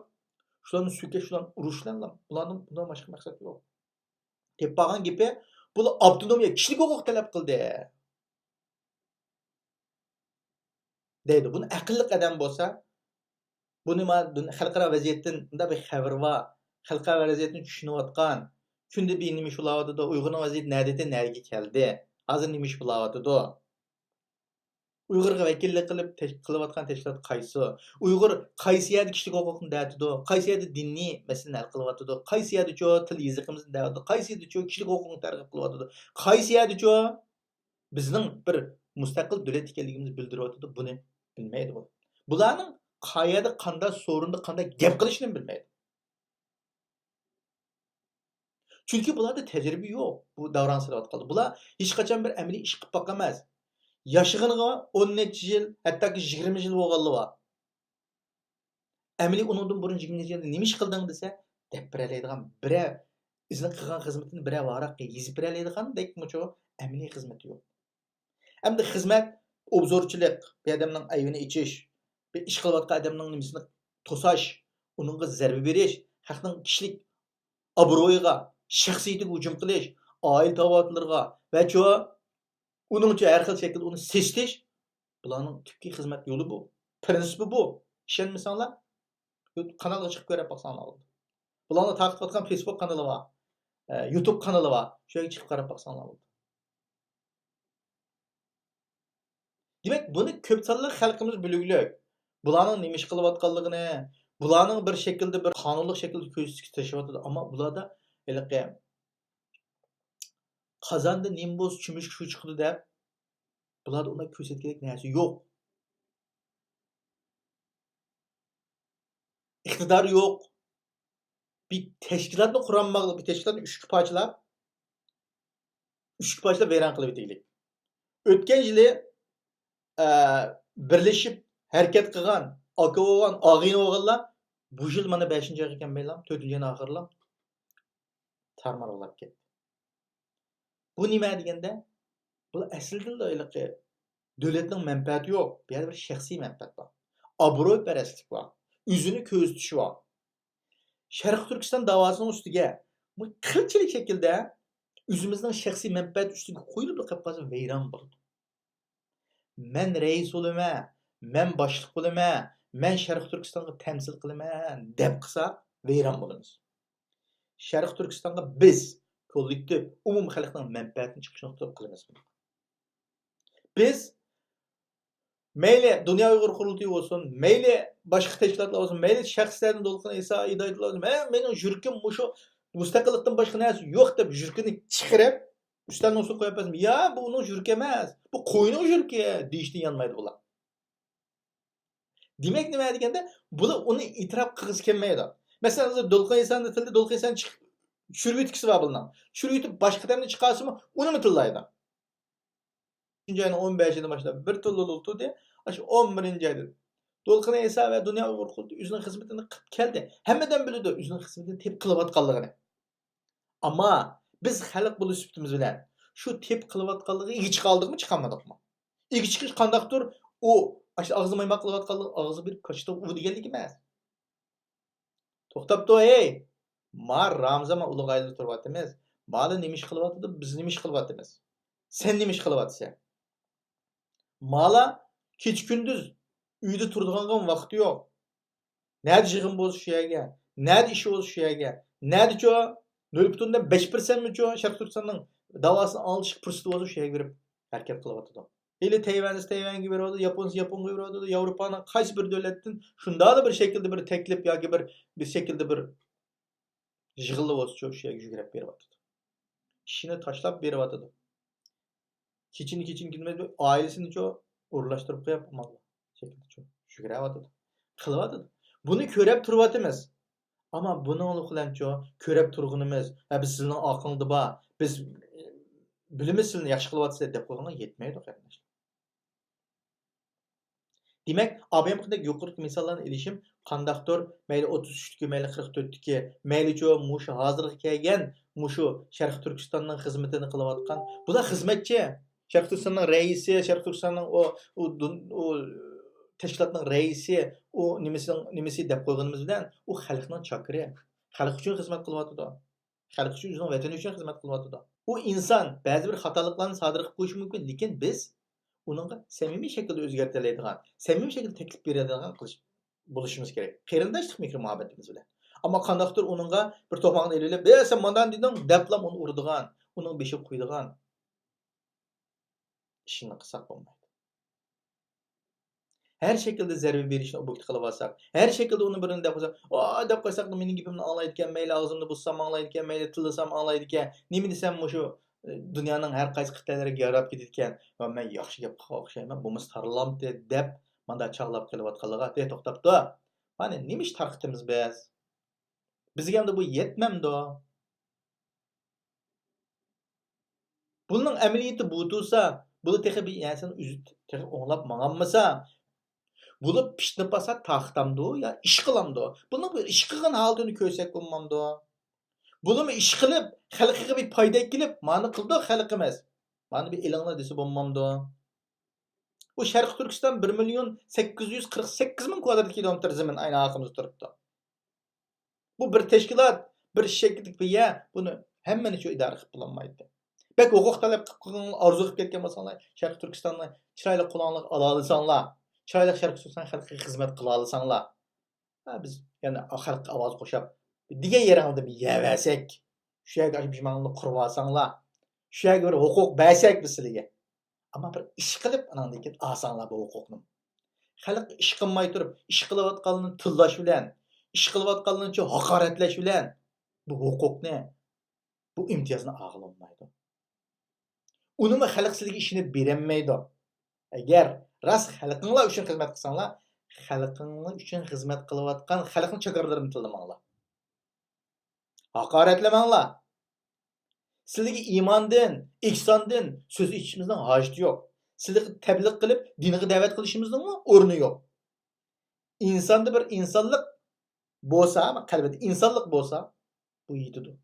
شۇلارنى سۆكۈش، شۇلارنى ئۇرۇش بىلەنلا بۇلاردىن، بۇنىڭ باشقا مەقسەت يوق. دەپ بارغان گېپى، بۇلار ئاپتونومىيە، كىشىلىك ھوقۇق تەلەپ قىلدى. دەيدۇ. بۇنى ئەقىللىق ئادەم بولسا، بۇنى ما-، دۇن-، خەلقئارا ۋەزىيەتتىن بۇنداق بىر خەۋىرى بار، خەلقئارا ۋەزىيەتنى چۈشىنىۋاتقان، كۈندە بىر نېمە ئىش بولاۋاتىدۇ، ئۇيغۇرنىڭ ۋەزىيىتى نەدىدىن نەگە كەلدى، ھازىر نېمە ئىش بولاۋاتىدۇ، ئۇيغۇرغا ۋەكىللىك قىلىپ تەش-، قىلىۋاتقان تەشكىلات قايسى، ئۇيغۇر قايسى يەردە كىشىلىك ھوقۇقنى دەۋېتىدۇ، قايسى يەردە دىنىي مەسىلىنى ھەل قىلىۋاتىدۇ، قايسى يەردىچۇ تىل يېزىقىمىزنى دەۋېتىدۇ، قايسى يەردىچۇ كىشىلىك ھوقۇقنى تەرغىب قىلىۋاتىدۇ، قايسى يەردىچۇ بىزنىڭ بىر مۇستەقىل دۆلەت ئىكەنلىكىمىزنى بىلدۈرۈۋاتىدۇ، بۇنى بىلمەيدۇ بۇ. بۇلارنىڭ قايەردە، قانداق سورۇندا، قانداق گەپ قىلىشىنى بىلمەيدۇ. چۈنكى بۇلاردا تەجرىبە يوق، بۇ داۋراڭ سېلىۋاتقاندا. بۇلار ھېچقاچان بىر ئەمەلىي ئىش قىلىپ باققان ئەمەس. ياشىغىنىغا ئون نەچچە يىل، ھەتتاكى يىگىرمە يىل بولغانلار بار. ئەمەلىي ئۇنىڭدىن بۇرۇن يىگىرمە يىل نېمە ئىش قىلدىڭ دېسە، دەپ بېرەلەيدىغان، بىرەر ئۆزىنىڭ قىلغان خىزمىتىنى بىرەر ۋاراققا يېزىپ بېرەلەيدىغاندەكمۇ ئەمەلىي خىزمىتى يوق. ئەمدى خىزمەت، ئوبزورچىلىق، بىر ئادەمنىڭ ئەيىبىنى ئېچىش، بىر ئىش قىلىۋاتقان ئادەمنىڭ نېمىسىنى توساش، ئۇنىڭغا زەربە بېرىش، خەقنىڭ كىشىلىك ئابرۇيىغا، شەخسىيىتىگە ھۇجۇم قىلىش، ئائىلە تاۋابىئاتلىرىغا ۋە چۇ-، ئۇنىڭچە ھەر خىل شەكىلدە ئۇنى سېسىتىش، بۇلارنىڭ تۈپكى خىزمەت يولى بۇ، پىرىنسىپى بۇ. ئىشەنمىسەڭلار، قانالغا چىقىپ كۆرۈپ باقساڭلار بولىدۇ. بۇلارنىڭ تارقىتىۋاتقان فېيسبۇك قانىلى بار، ئە، يۇتۇب قانىلى بار. شۇ يەرگە چىقىپ قاراپ باقساڭلار بولىدۇ. دېمەك، بۇنى كۆپ سانلىق خەلقىمىز بىلگۈلۈك. بۇلارنىڭ نېمە ئىش قىلىۋاتقانلىقىنى، بۇلارنىڭ بىر شەكىلدە، بىر قانۇنلۇق شەكىلدە كۆرسىتىشكە تىرىشىۋاتىدۇ. ئەمما بۇلاردا ھېلىقى «قازاندا نېمە بولسا، چۆمۈچكە شۇ چىقىدۇ» دەپ، بۇلاردا ئۇنداق كۆرسەتكۈدەك نەرسە يوق. ئىقتىدار يوق. بىر تەشكىلاتنى قۇرالماقلىق، بىر تەشكىلاتنى ئۈچكە پارچىلاپ، ئۈچكە پارچىلاپ ۋەيران قىلىۋېتەيلى. ئۆتكەن يىلى، ئە، بىرلىشىپ ھەرىكەت قىلغان، ئاكا بولغان، ئاغىنە بولغانلار بۇ يىل مانا بەشىنچى ئايغا كەلمەيلا، تۆتىنچى ئاينىڭ ئاخىرىلا تارمار بولاپ كەتتى. بۇ نېمە دېگەندە، بۇ ئەسلىدىنلا ھېلىقى دۆلەتنىڭ مەنپەئەتى يوق، بۇ يەردە بىر شەخسىي مەنپەئەت بار. ئابرۇيپەرەسلىك بار. ئۆزىنى كۆرسىتىش بار. شەرقىي تۈركىستان داۋاسىنىڭ ئۈستىگە بۇ قىلچىلىك شەكىلدە ئۆزىمىزنىڭ شەخسىي مەنپەئەت ئۈستىگە قويۇلۇپ قېلىپ قالسا ۋەيران بولىدۇ. «مەن رەئىس بولىمەن، مەن باشلىق بولىمەن، مەن شەرقىي تۈركىستانغا تەمسىل قىلىمەن» دەپ قىلسا، ۋەيران بولىمىز. شەرقىي تۈركىستانغا بىز، كوللېكتىپ، ئومۇمىي خەلقنىڭ مەنپەئەتىنى چىقىش نۇقتىسى قىلىمىز. بىز مەيلى دۇنيا ئۇيغۇر قۇرۇلتىيى بولسۇن، مەيلى باشقا تەشكىلاتلار بولسۇن، مەيلى شەخسلەردىن دولقۇن ئەيسا، ھىدايەتۇللا، «مەن، مېنىڭ يۈرىكىم مۇشۇ، مۇستەقىللىقتىن باشقا نەرسە يوق» دەپ يۈرىكىنى چىقىرىپ، ئۈستەلنىڭ ئۈستىگە قويۇپ بەرسىمۇ، «يا، بۇ ئۇنىڭ يۈرىكى ئەمەس، بۇ قوينىڭ يۈرىكى» دېيىشتىن يانمايدۇ ئۇلار. دېمەك، نېمە دېگەندە، بۇلار ئۇنى ئېتىراپ قىلغۇسى كەلمەيدۇ. مەسىلەن، ھازىر دولقۇن ئەيسانىڭ تىلىدا دولقۇن ئەيسانى چىق-، چۈشۈرۈۋېتكۈسى بار بۇلارنىڭ. چۈشۈرۈۋېتىپ، باشقا ئادەمنى چىقارسىمۇ، ئۇنىمۇ تىللايدۇ. ئۈچىنچى ئاينىڭ ئون بەشىدىن باشلاپ بىر تىللىدۇ، تۇردى. ئاشۇ ئون بىرىنچى ئايدىن دولقۇن ئەيسا ۋە دۇنيا ئۇيغۇر قۇرۇلتىيى ئۆزىنىڭ خىزمىتىنى قىلىپ كەلدى. ھەممە ئادەم بىلىدۇ ئۆزىنىڭ خىزمىتىنى تېپ قىلىۋاتقانلىقىنى. ئەمما بىز خەلق بولۇش سۈپىتىمىز بىلەن شۇ تېپ قىلىۋاتقانلىقىغا ئىگە چىقالدۇقمۇ، چىقالمىدۇقمۇ؟ ئىگە چىقىش قانداقتۇر، ئۇ ئاشۇ ئاغزىغا مايماق قىلىۋاتقانلىقى ئاغزىغا بېرىپ كاچىتىغۇ دېگەنلىك ئەمەس. توختاپ تۇر، ھەي! ما رامىزان، ما ئۇلۇغ ئايلىرى تۇرۇۋاتىمىز. مالا نېمە ئىش قىلىۋاتىدۇ، بىز نېمە ئىش قىلىۋاتىمىز؟ سەن نېمە ئىش قىلىۋاتىسەن؟ مالا كېچە-كۈندۈز ئۆيدە تۇرىدىغانغا ۋاقتى يوق. نەدە يىغىن بولسا شۇ يەرگە، نەدە ئىش بولسا شۇ يەرگە، نەدىچۇ نۆل پۈتۈن ئوندىن بەش پىرسەنتمىچۇ شەرقىي تۈركىستاننىڭ داۋاسىنى ئاڭلىتىشقا پۇرسىتى بولسا شۇ يەرگە بېرىپ ھەرىكەت قىلىۋاتىدۇ. ھېلى تەيۋەن دېسە تەيۋەنگە بېرىۋاتىدۇ، ياپون دېسە ياپونغا بېرىۋاتىدۇ، ياۋروپانىڭ قايسى بىر دۆلەتتىن شۇنداقلا بىر شەكىلدە بىر تەكلىپ ياكى بىر، بىر شەكىلدە بىر يىغىنلا بولسىچۇ شۇ يەرگە يۈگرەپ بېرىۋاتىدۇ. ئىشىنى تاشلاپ بېرىۋاتىدۇ. كېچىنى كېچىنى كۈندۈز ئائىلىسىنىچۇ ئورۇنلاشتۇرۇپ قويۇپ ئاماللا شەكىلدىچۇ يۈگرەۋاتىدۇ. قىلىۋاتىدۇ. بۇنى كۆرەپ تۇرۇۋاتىمىز. ئەمما بۇنىڭلىق بىلەنچۇ كۆرەپ تۇرغىنىمىز، ھە، بىز سىلىنىڭ ئارقىڭدا بار، بىز بىلىمىز سىلىنى ياخشى قىلىۋاتىسىز دەپ قويغانغا يەتمەيدۇ، قېرىنداشلار. دېمەك، ئابايام قىلدەك يۇقىرىقى مىساللارنى ئېلىشىم قانداقتۇر، مەيلى ئوتتۇز ئۈچتىكى، مەيلى قىرىق تۆتتىكى، مەيلىچۇ مۇشۇ ھازىرغا كەلگەن مۇشۇ شەرقىي تۈركىستاننىڭ خىزمىتىنى قىلىۋاتقان، بۇلار خىزمەتچى. شەرقىي تۈركىستاننىڭ رەئىسى، شەرقىي تۈركىستاننىڭ ئۇ، ئۇ، دۇن-، ئۇ تەشكىلاتنىڭ رەئىسى، ئۇ نېمىسىنىڭ نېمىسى دەپ قويغىنىمىز بىلەن، ئۇ خەلقنىڭ چاكىرى. خەلق ئۈچۈن خىزمەت قىلىۋاتىدۇ. خەلق ئۈچۈن، ئۆزىنىڭ ۋەتىنى ئۈچۈن خىزمەت قىلىۋاتىدۇ. ئۇ ئىنسان بەزى بىر خاتالىقلارنى سادىر قىلىپ قويۇشى مۇمكىن، لېكىن بىز ئۇنىڭغا سەمىمىي شەكىلدە ئۆزگەرتەلەيدىغان، سەمىمىي شەكىلدە تەكلىپ بېرەلەيدىغان قىلىش، بولۇشىمىز كېرەك. قېرىنداشلىق مېھرى-مۇھەببىتىمىز بىلەن. ئەمما قانداقتۇر ئۇنىڭغا بىر توماقنى ئېلىۋېلىپ، «ئە، سەن مانداق دېدىڭ» دەپلا ئۇنى ئۇرىدىغان، ئۇنىڭ بېشىغا قويىدىغان ئىشنى قىلساق بولمايدۇ. ھەر شەكىلدە زەربە بېرىشنى ئوبيېكت قىلىۋالساق، ھەر شەكىلدە ئۇنى بىرىنى دەپ قويساق، «ئا» دەپ قويساقلا مېنىڭ گېپىمنى ئاڭلايدىكەن، مەيلى ئاغزىمنى بۇزسام ئاڭلايدىكەن، مەيلى تىللىسام ئاڭلايدىكەن، نېمە دېسەم مۇشۇ، ئە، دۇنيانىڭ ھەر قايسى قىتئەلىرىگە يايراپ كېتىدىكەن، ۋە مەن ياخشى گەپ قىلغان ئوخشايمەن، بولمىسا تارلامتى دەپ مانداق چاغلاپ قېلىۋاتقانلىقىغا، دە، توختاپ تۇر. مانا نېمە ئىش تارقىتىمىز بىز؟ بىزگە ئەمدى بۇ يەتمەمدۇ؟ بۇنىڭ ئەمەلىيىتى بۇ تۇرسا، بۇلا تېخى بىر نەرسىنى ئۆزى تېخى ئوڭلاپ ماڭالمىسا، بۇلا پىتنە پاسات تارقىتامدۇ يا ئىش قىلامدۇ؟ بۇنىڭ بىر ئىش قىلغان ھالىتىنى كۆرسەك بولمامدۇ؟ بۇلىمۇ ئىش قىلىپ، خەلقىگە بىر پايدا ئەكېلىپ، مانا قىلدۇق خەلقىمىز. مانا بىر ئېلىڭلار دېسە بولمامدۇ؟ بۇ شەرقىي تۈركىستان بىر مىليون سەككىز يۈز قىرىق سەككىز مىڭ كۋادرات كىلومېتىر زېمىن ئاينىڭ ئارقىمىزدا تۇرۇپتۇ. بۇ بىر تەشكىلات، بىر شەكىلدىكى بىر يەر، بۇنى ھەممىنى شۇ ئىدارە قىلىپ بولالمايتتى. بەك ھوقۇق تەلەپ قىلىپ قىلغان، ئارزۇ قىلىپ كەتكەن بولساڭلار، شەرقىي تۈركىستاننى چىرايلىق قولۇڭلارغا ئالالىساڭلار، چىرايلىق شەرقىي تۈركىستان خەلقىگە خىزمەت قىلالىساڭلار، ھە، بىز يەنە خەلققە ئاۋاز قوشاپ، دېگەن يېرىڭلاردا بىر يەۋەرسەك، شۇ يەرگە ئاشۇ بىمارلىقنى قۇرۇۋالساڭلار، شۇ يەرگە بىر ھوقۇق بەرسەك بىز سىلىگە. ئەمما بىر ئىش قىلىپ، ئاناندىن كېيىن ئالساڭلار بۇ ھوقۇقنى. خەلق ئىش قىلماي تۇرۇپ، ئىش قىلىۋاتقانلىرىنى تىللاش بىلەن، ئىش قىلىۋاتقانلىرىنى ھاقارەتلەش بىلەن بۇ ھوقۇقنى، بۇ ئىمتىيازنى ئالغىلى بولمايدۇ. ئۇنىمۇ خەلق سىلىگە ئىشىنىپ بېرەلمەيدۇ. ئەگەر راست خەلقىڭلار ئۈچۈن خىزمەت قىلساڭلار، خەلقىڭلار ئۈچۈن خىزمەت قىلىۋاتقان خەلقنىڭ چاكارلىرىنى تىللىماڭلار. ھاقارەتلىمەڭلار. سىلىگە ئىماندىن، ئېھساندىن سۆز ئېچىشىمىزنىڭ ھاجىتى يوق. سىلىگە تەبلىغ قىلىپ، دىنغا دەۋەت قىلىشىمىزنىڭمۇ ئورنى يوق. ئىنساندا بىر ئىنسانلىق بولسا، قەلبىدە ئىنسانلىق بولسا، بۇ يېتىدۇ.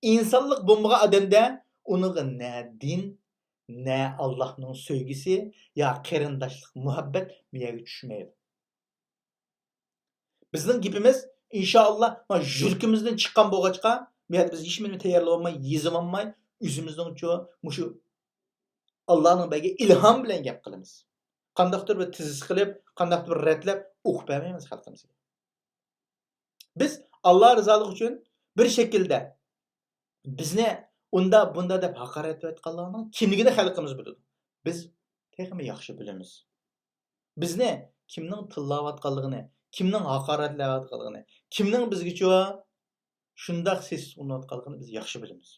ئىنسانلىق بولمىغان ئادەمدە ئۇنىڭغا نە دىن، نە ئاللاھنىڭ سۆيگۈسى يا قېرىنداشلىق مۇھەببەت بۇ يەرگە چۈشمەيدۇ. بىزنىڭ گېپىمىز، ئىنشائاللا، مانا يۈرىكىمىزدىن چىققان بولغاچقا، بۇ يەردە بىز ھېچنېمىنى تەييارلىۋالماي، يېزىۋالماي، ئۆزىمىزنىڭچۇ مۇشۇ ئاللانىڭ بەرگەن ئىلھامى بىلەن گەپ قىلىمىز. قانداقتۇر بىر تېزىس قىلىپ، قانداقتۇر بىر رەتلەپ ئوقۇپ بەرمەيمىز خەلقىمىزگە. بىز ئاللا رىزالىقى ئۈچۈن بىر شەكىلدە بىزنى ئۇندا، بۇندا دەپ ھاقارەتلەۋاتقانلارنىڭ كىملىكىنى خەلقىمىز بىلىدۇ. بىز تېخىمۇ ياخشى بىلىمىز. بىزنى كىمنىڭ تىللاۋاتقانلىقىنى، كىمنىڭ ھاقارەتلەۋاتقانلىقىنى، كىمنىڭ بىزگىچۇ شۇنداق سېسىق ئۇرۇنۇۋاتقانلىقىنى بىز ياخشى بىلىمىز.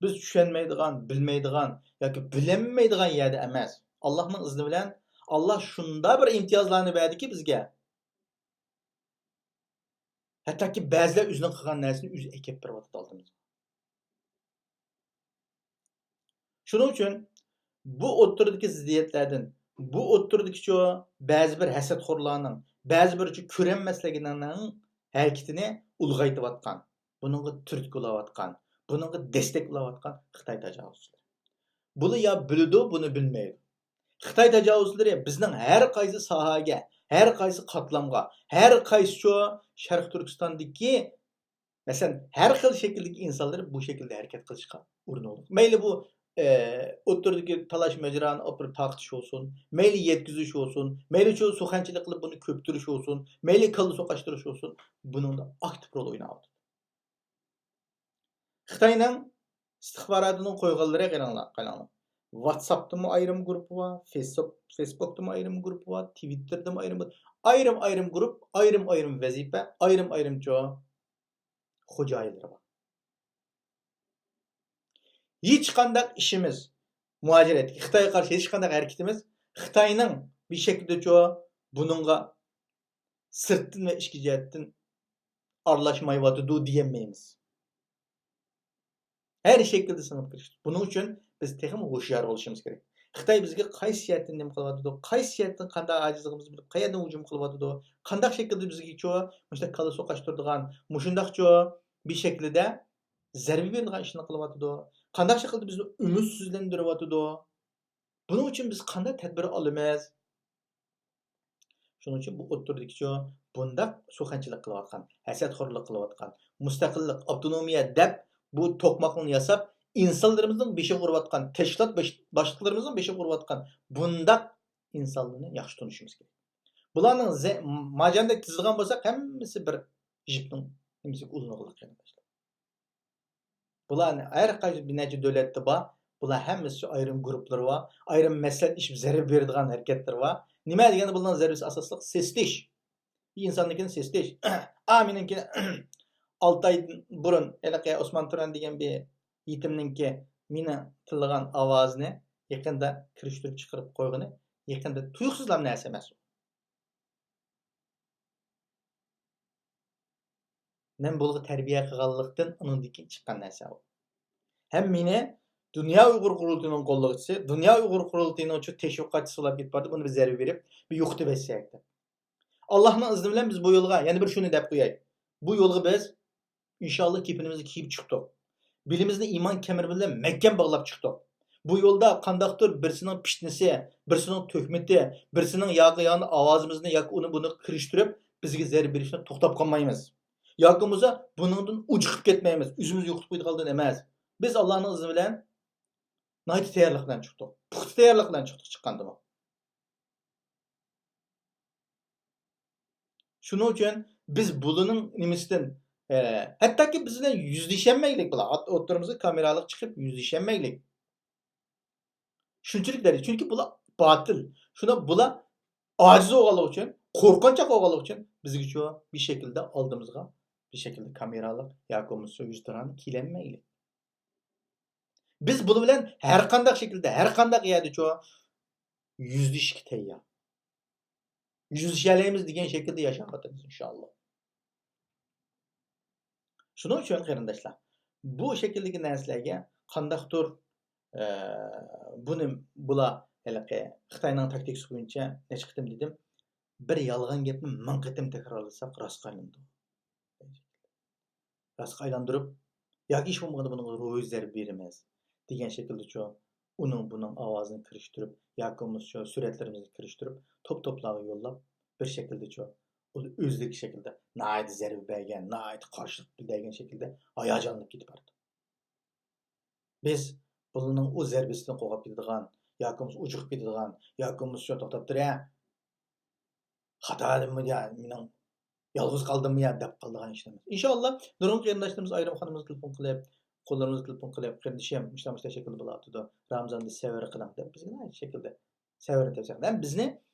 بىز چۈشەنمەيدىغان، بىلمەيدىغان ياكى بىلەلمەيدىغان يەردە ئەمەس. ئاللانىڭ ئىزنى بىلەن ئاللا شۇنداق بىر ئىمتىيازلارنى بەردىكى بىزگە. ھەتتاكى بەزىلەر ئۆزىنىڭ قىلغان نەرسىنى ئۆزى ئەكەپ بېرىۋاتىدۇ ئالدىمىزغا. شۇنىڭ ئۈچۈن بۇ ئوتتۇرىدىكى زىددىيەتلەردىن، بۇ ئوتتۇرىدىكىچۇ بەزى بىر ھەسەتخورلارنىڭ، بەزى بىرچە كۆرەلمەسلىكىنىڭ ھەرىكىتىنى ئۇلغايتىۋاتقان، بۇنىڭغا تۈرتكە بولۇۋاتقان، بۇنىڭغا دەستەك بولۇۋاتقان خىتاي تاجاۋۇزچىلىرى. بۇلار يا بىلىدۇ، بۇنى بىلمەيدۇ. خىتاي تاجاۋۇزچىلىرى بىزنىڭ ھەر قايسى ساھەگە، ھەر قايسى قاتلامغا، ھەر قايسىچۇ شەرقىي تۈركىستاندىكى، مەسىلەن، ھەر خىل شەكىلدىكى ئىنسانلىرى بۇ شەكىلدە ھەرىكەت قىلىشقا ئۇرۇنۇۋاتىدۇ. مەيلى بۇ، ئە، ئوتتۇرىدىكى تالاش ماجىرانى ئاپىرىپ تارقىتىش بولسۇن، مەيلى يەتكۈزۈش بولسۇن، مەيلىچۇ سۇخەنچىلىك قىلىپ بۇنى كۆپتۈرۈش بولسۇن، مەيلى كاللا سوقاشتۇرۇش بولسۇن، بۇنىڭدا ئاكتىپ رول ئويناۋاتىدۇ. خىتاينىڭ ئىستىخباراتىنىڭ قويغانلىرى قاراڭلار، قاراڭلار. ۋاتساپتىمۇ ئايرىم گۇرۇپپا بار، فېيسبۇك، فېيسبۇكتىمۇ ئايرىم گۇرۇپپا بار، تىۋىتتېردىمۇ ئايرىم گۇرۇپپا، ئايرىم ئايرىم گۇرۇپ، ئايرىم ئايرىم ۋەزىپە، ئايرىم ئايرىمچۇ خوجايىنلىرى بار. ھېچقانداق ئىشىمىز، مۇھاجىرەتتىكى خىتايغا قارشى ھېچقانداق ھەرىكىتىمىز خىتاينىڭ بىر شەكىلدىچۇ بۇنىڭغا سىرتتىن ۋە ئىچكى جەھەتتىن ئارىلاشمايۋاتىدۇ دېيەلمەيمىز. ھەر شەكىلدە سىڭىپ كىرىش. بۇنىڭ ئۈچۈن بىز تېخىمۇ ھوشيار بولۇشىمىز كېرەك. خىتاي بىزگە قايسى جەھەتتىن نېمە قىلىۋاتىدۇ، قايسى جەھەتتىن قانداق ئاجىزلىقىمىزنى بىلىپ، قەيەردىن ھۇجۇم قىلىۋاتىدۇ، قانداق شەكىلدە بىزگىچۇ مۇشۇنداق كاللا سوقاشتۇرىدىغان، مۇشۇنداقچۇ بىر شەكىلدە زەربە بېرىدىغان ئىشنى قىلىۋاتىدۇ، قانداق شەكىلدە بىزنى ئۈمىدسىزلەندۈرۈۋاتىدۇ. بۇنىڭ ئۈچۈن بىز قانداق تەدبىر ئالىمىز؟ شۇنىڭ ئۈچۈن بۇ ئوتتۇرىدىكىچۇ بۇنداق سۇخەنچىلىك قىلىۋاتقان، ھەسەتخورلۇق قىلىۋاتقان، مۇستەقىللىق، ئاپتونومىيە دەپ بۇ توقماقنى ياساپ، ئىنسانلىرىمىزنىڭ بېشىغا ئۇرۇۋاتقان، تەشكىلات باش-، باشلىقلىرىمىزنىڭ بېشىغا ئۇرۇۋاتقان بۇنداق ئىنسانلارنى ياخشى تونۇشىمىز كېرەك. بۇلارنىڭ زە-، ماجاندەك تىزىلغان بولساق، ھەممىسى بىر جىپنىڭ نېمىسىگە ئۇلىنىدۇ، قېرىنداشلار. بۇلارنى ھەر قايسى بىر نەچچە دۆلەتتە بار. بۇلار ھەممىسى ئايرىم گۇرۇپپىلىرى بار. ئايرىم مەسلىھەت ئېلىشىپ زەربە بېرىدىغان ھەرىكەتلىرى بار. نېمە دېگەندە بۇلارنىڭ زەربىسى ئاساسلىق سېسىتىش. بىر ئىنساننىڭكىنى سېسىتىش. ئا، مېنىڭكى ئالتە ئاي بۇرۇن ھېلىقى ئوسمان تۇران دېگەن بىر يېتىمنىڭكى مېنى تىللىغان ئاۋازىنى يېقىندا كىرىشتۈرۈپ چىقىرىپ قويغىنى يېقىندا تۇيۇقسىزلا نەرسە ئەمەس. مەن بۇلارغا تەربىيە قىلغانلىقتىن ئۇنىڭدىن كېيىن چىققان نەرسە ئۇ. ھەم مېنى دۇنيا ئۇيغۇر قۇرۇلتىيىنىڭ قوللىغۇچىسى، دۇنيا ئۇيغۇر قۇرۇلتىيىنىڭ شۇ تەشۋىقاتچىسى بولۇپ كېتىپ باردى، بۇنى بىر زەربە بېرىپ، بىر يوقىتىۋەتسەك دەپ. ئاللاھنىڭ ئىزنى بىلەن بىز بۇ يولغا، يەنە بىر شۇنى دەپ قوياي. بۇ يولغا بىز ئىنشاللا كېپىنىمىزنى كىيىپ چىقتۇق. بېلىمىزنى ئىمان كەمىرى بىلەن مەھكەم باغلاپ چىقتۇق. بۇ يولدا قانداقتۇر بىرسىنىڭ پىتنىسى، بىرسىنىڭ تۆھمىتى، بىرسىنىڭ ياقى يانى ئاۋازىمىزنى ياكى ئۇنى بۇنى كىرىشتۈرۈپ، بىزگە زەربە بېرىشتىن توختاپ قالمايمىز. ياكى بولمىسا بۇنىڭدىن ئۇجۇقۇپ كەتمەيمىز. ئۆزىمىزنى يوقىتىپ قويىدىغانلىقتىن ئەمەس. بىز ئاللانىڭ ئىزنى بىلەن ناھايىتى تەييارلىق بىلەن چىقتۇق. پۇختا تەييارلىق بىلەن چىقتۇق چىققاندىمۇ. شۇنىڭ ئۈچۈن بىز بۇلىنىڭ نېمىسىدىن، ئە، ھەتتاكى بىز بىلەن يۈزلىشەلمەيلىك بۇلار. ئوت-، ئوتتۇرىمىزغا كامېرالىق چىقىپ يۈزلىشەلمەيلىك. شۇنچىلىك دەرىجە. چۈنكى بۇلار باتىل. شۇنداق بۇلار ئاجىز بولغانلىقى ئۈچۈن، قورقۇنچاق بولغانلىقى ئۈچۈن بىزگىچۇ بىر شەكىلدە ئالدىمىزغا بىر شەكىلدە كامېرالىق ياكى بولمىسا يۈزتۇرانە كېلەلمەيلى. بىز بۇلار بىلەن ھەر قانداق شەكىلدە، ھەر قانداق يەردىچۇ يۈزلىشىشكە تەييار. يۈزلىشەلەيمىز دېگەن شەكىلدە ياشاۋاتىمىز، ئىنشاللا. شۇنىڭ ئۈچۈن، قېرىنداشلار، بۇ شەكىلدىكى نەرسىلەرگە قانداقتۇر، ئە، بۇنى، بۇلار ھېلىقى خىتاينىڭ تاكتىكىسى بويىچە نەچچە قېتىم دېدىم، بىر يالغان گەپنى مىڭ قېتىم تەكرارلىساق، راستقا ئايلىنىدۇ. راستقا ئايلاندۇرۇپ، ياكى ھېچ بولمىغاندا بۇنىڭغا روھىي زەربە بېرىمىز دېگەن شەكىلدىچۇ، ئۇنىڭ بۇنىڭ ئاۋازىنى كىرىشتۈرۈپ، ياكى بولمىسا شۇ سۈرەتلىرىمىزنى كىرىشتۈرۈپ، توپ-توپلارغا يوللاپ، بىر شەكىلدىچۇ، ئۇ ئۆزلۈكى شەكىلدە ناھايىتى زەربە بەرگەن، ناھايىتى قارشىلىق بىلدۈرگەن شەكىلدە ھاياجانلىنىپ كېتىپ بارىدۇ. بىز بۇلارنىڭ ئۇ زەربىسىدىن قورقۇپ كېتىدىغان، ياكى بولمىسا ئۇجۇقۇپ كېتىدىغان، ياكى بولمىسا شۇ توختاپ تۇرە، خاتالىممۇ يا، مېنىڭ يالغۇز قالدىممۇ يا دەپ قالىدىغان ئىشلار ئەمەس. ئىنشاللا، نۇرغۇن قېرىنداشلىرىمىز ئايرىم خانىمىزغا تېلېفون قىلىپ، قوللىرىمىزغا تېلېفون قىلىپ، قېرىندىشىم، مۇشۇنداق، مۇشۇنداق شەكىلدە بولۇۋاتىدۇ، رامىزاندا سەۋر قىلىڭ دەپ، بىزگە ناھايىتى شەكىلدە سەۋرنى تەۋسىيە قىلىدۇ. ھەم بىزنى،